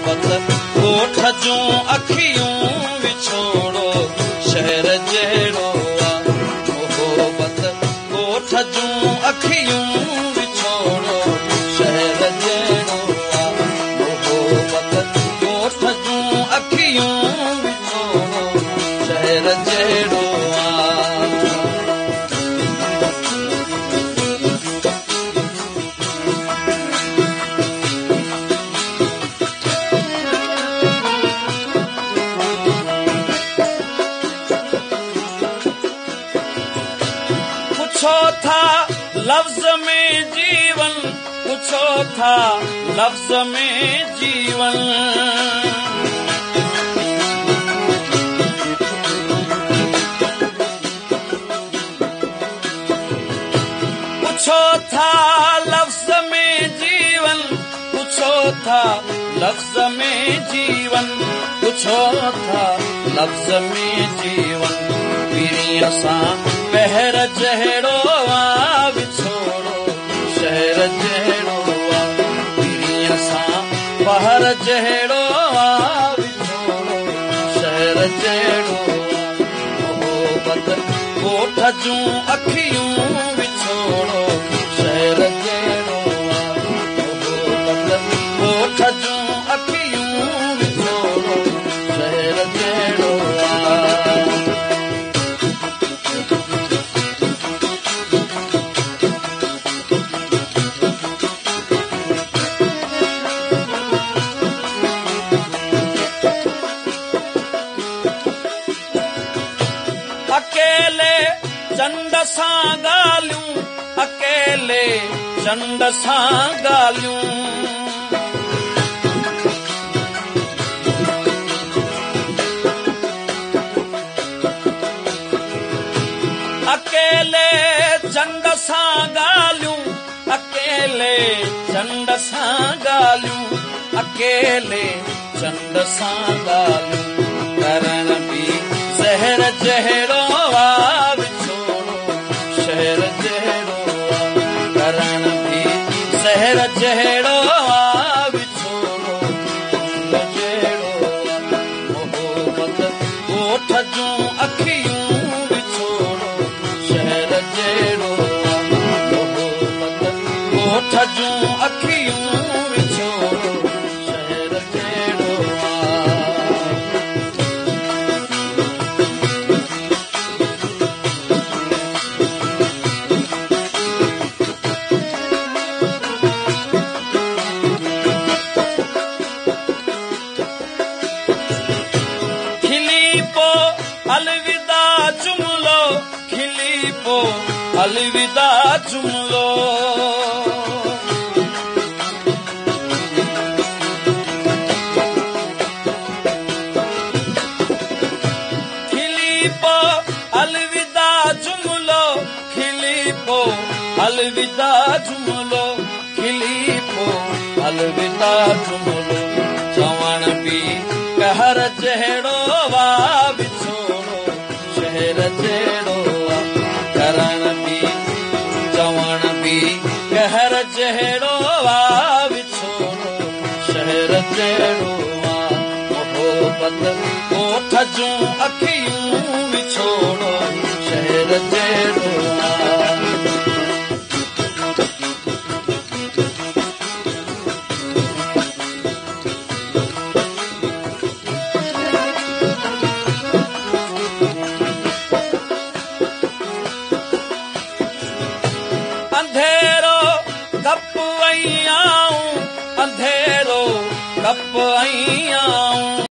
मोहबत ॻोठ जूं अखियूं विछोड़ो शहर जहिड़ो आ। मोहबत ॻोठ जूं अखियूं विछोड़ो शहर जहिड़ो आ। मोहबत ॻोठ जूं अखियूं विछोड़ो शहर जहिड़ो आ। पुछो था लफ्ज में जीवन, पुछो था लफ्ज में जीवन। पुछो था लफ्ज में जीवन, पुछो था लफ्ज में जीवन, पुछो था लफ्ज में जीवन। पीरीअ सां पहर जहिड़ो आ विछोड़ो शहर जहिड़ो आ। पीरीअ सां पहर जहिड़ो आ विछोड़ो शहर जहिड़ो आ। मोहबत ॻोठ जूं अखियूं विछोड़ो शहर जहिड़ो आ। मोहबत ॻोठ जूं अखियूं विछोड़ो शहर जहिड़ो आ। अकेले चंड सां ॻाल्हियूं, अकेले चंड सां ॻाल्हियूं। अकेले चंड सां ॻाल्हियूं, अकेले चंड सां ॻाल्हियूं, अकेले चंड सां ॻाल्हियूं। करण बि ज़हर जहिड़ो आ विछोड़ो शहर जहिड़ो आ। करण बि ज़हर जहिड़ो आ विछोड़ो जहिड़ो आ। मोहबत ॻोठ जूं अखियूं विछोड़ो शहर जहिड़ो आ। मोहबत ॻोठ जूं अखियूं विछोड़ो शहर जहिड़ो आ। खिली पो अलविदा जुमलो, खिली पो अलविदा जुमलो। खिली पो अलविदा जुमलो, खिली पो अलविदा जुमलो, खिली पो अलविदा जुमलो। चवण बि कहर जहिड़ो आ विछोड़ो शहर जहिड़ो आ। करण बि चवण बि कहर जहिड़ो आ विछोड़ो शहर जहिड़ो आ। मोहबत ॻोठ जूं अखियूं विछोड़ो शहर जहिड़ो आ। अंधेरो गप